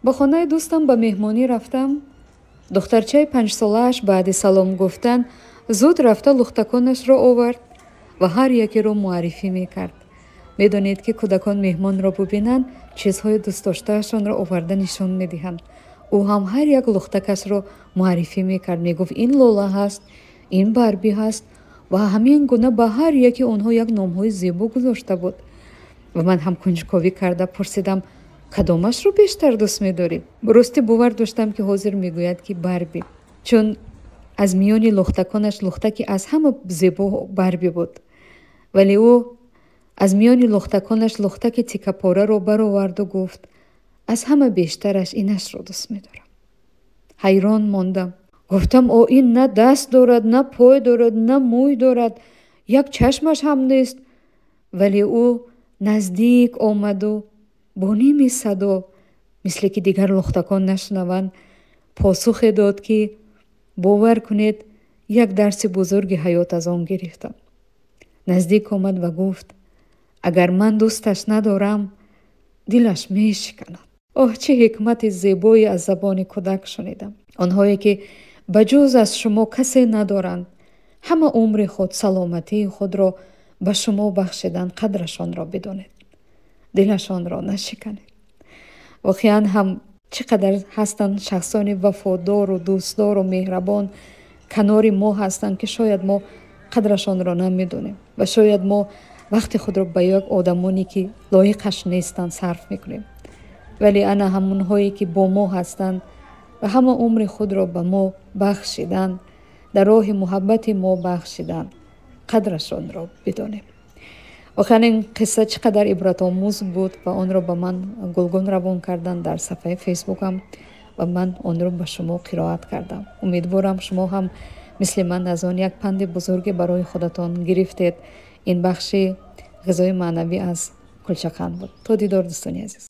Ба хонаи дӯстам ба меҳмонӣ рафтам. Духтарчаи 5-солааш баъди салом гуфтан зуд рафта лухтаконашро овард ва ҳар якеро муаррифӣ мекард. Медонед, ки кӯдакон меҳмонро бубинанд, чизҳои дӯстдоштаашонро оварда нишон медиҳанд. Ӯ ҳам ҳар як лухтакашро муаррифӣ мекард. Мегуфт, ин Лола ҳаст, ин Барби ҳаст ва ҳамин гуна ба ҳар яке онҳо як номҳои зебо гузошта буд. Ва ман ҳам кунҷковӣ карда пурсидам, кадомашро бештар дӯст медорӣ? Ростӣ бовар доштам, ки ҳозир мегӯяд, ки Барби, чун аз миёни лухтаконаш лухтаки аз ҳама зебо Барби буд. Вале ӯ аз миёни лухтаконаш лухтаки тикапораро бароварду гуфт, аз ҳама бештараш инашро дӯст медорам. Ҳайрон мондам. Гуфтам, о, ин на даст дорад, на пой дорад, на мӯй дорад, як чашмаш ҳам нест. Вале ӯ наздик омаду бо ними садо, мисле ки дигар лухтакон нашунаванд, посухе дод, ки бовар кунед, як дарси бузурги ҳаёт аз он гирифтам. Наздик омад ва гуфт, агар ман дӯсташ надорам, дилаш мешиканад. Оҳ, чӣ ҳикмати зебое аз забони кӯдак шунидам. Онҳое ки ба ҷуз аз шумо касе надоранд, ҳама умри худ, саломатии худро ба шумо бахшиданд, қадрашонро бидонед, дилашонро нашиканед. Воқеан ҳам чӣ қадар ҳастанд шахсони вафодору дӯстдору меҳрабон канори мо ҳастанд, ки шояд мо қадрашонро намедонем ва шояд мо вақти худро ба як одамоне ки лоиқаш нестанд сарф мекунем. Вале ана ҳамонҳое ки бо мо ҳастанд ва ҳама умри худро ба мо бахшиданд, дар роҳи муҳаббати мо бахшиданд, қадрашонро бидонем. Воқеан ин қисса чӣ қадар ибратомӯз буд ва онро ба ман Гулгун равон карданд дар сафҳаи Фейсбукам ва ман онро ба шумо қироат кардам. Умедворам, шумо ҳам мисли ман аз он як панди бузурге барои худатон гирифтед. Ин бахши ғизои маънавӣ аз Кулчақанд буд. То дидор, дӯстони азиз.